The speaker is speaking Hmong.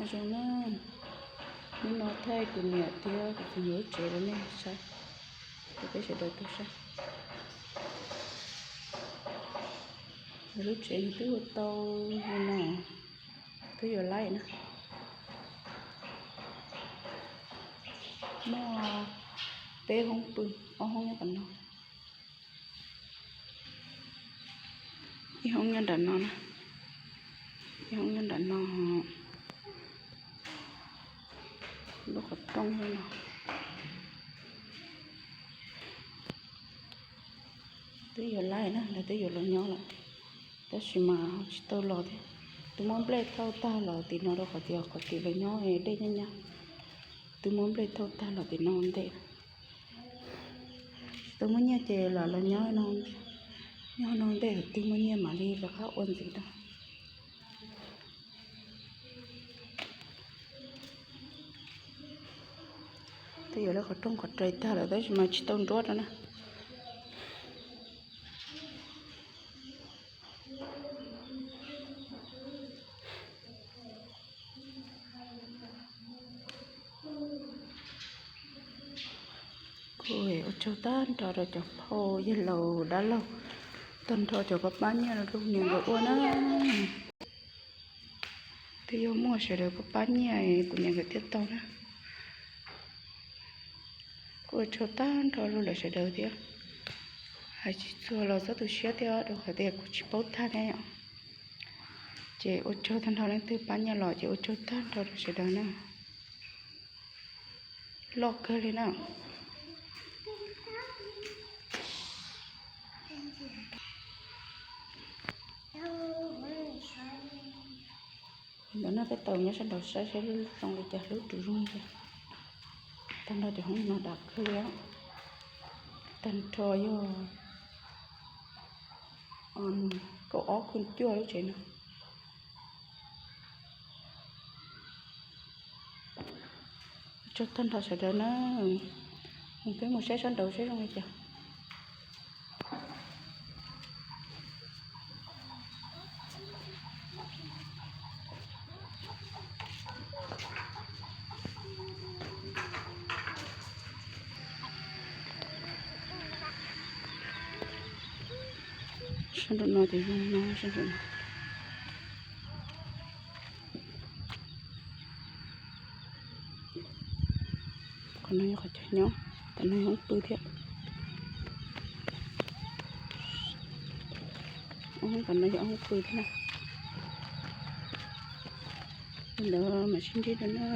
Zoo na, hnub no thaij kuv niam thiab kuv tus nyuam lub tsev rau nej saib, rau peb sawv daws tau saib. Lub tsev nws twb ua tau li no, twb yuav laib na. Muaj peb hoob pw, ob hoob nyob tom no, ib hoob nyob nram no na, ib hoob nyob nram no, lub qhov rooj no. Twb yuav laib na, lawv twb yuav los nyob lawm, tab sis mas tsis tau los thiab. Twb muab nplej thauj tag los tim no rau qhov tias qhov tim lawv nyob dej nyab nyab, twb muab nplej thauj tag los tim no ntej. Tsis tau muaj nyiaj ces los los nyob no, nyob no ntej, twb muaj nyiaj mam li rov qab ua ntxiv rau. Twb yuav lawv qhov rooj qhov rais tag lawm tab sis mas tsis tau nruab rau na. Kuj ua tsaug tag nrho rau cov phauj yawg laus dab laug, tag nrho cov pab pab nyiaj los rau kuv niam nkawd ua na. Twb yuav muaj sawv daws pab pab nyiaj kuv niam nkawd thiaj tau na. Kuj ua tsaug tag nrho rau lawv sawv daws thiab. Hais tsis txog los txhob tu siab thiab rau qhov tias kuv tsis paub tag ne. Ces ua tsaug tag nrho leej twg pab nyiaj los ces ua tsaug tag nrho rau sawv daws na. Loj kawg li na. Ntawm no peb tau nyob sab nraud saib saib lub zoo li cas, lub tsev zoo li cas. Tag nrho cov hoob no dav kawg li. Tag nrho yog kaum ob khw cuaj lub tsev no. Ua tsaug tag nrho sawv daws na. Mus peb mus saib sab nraud saib zoo li cas. Sab nraum no ces zoo no, sab nraum no. Qhov no yog qhov chaw nyob, tam no yog hoob pw thiab. Ob hoob tom no yog ob hoob pw thiab na. Li ntawd mam sib ntsib dua na.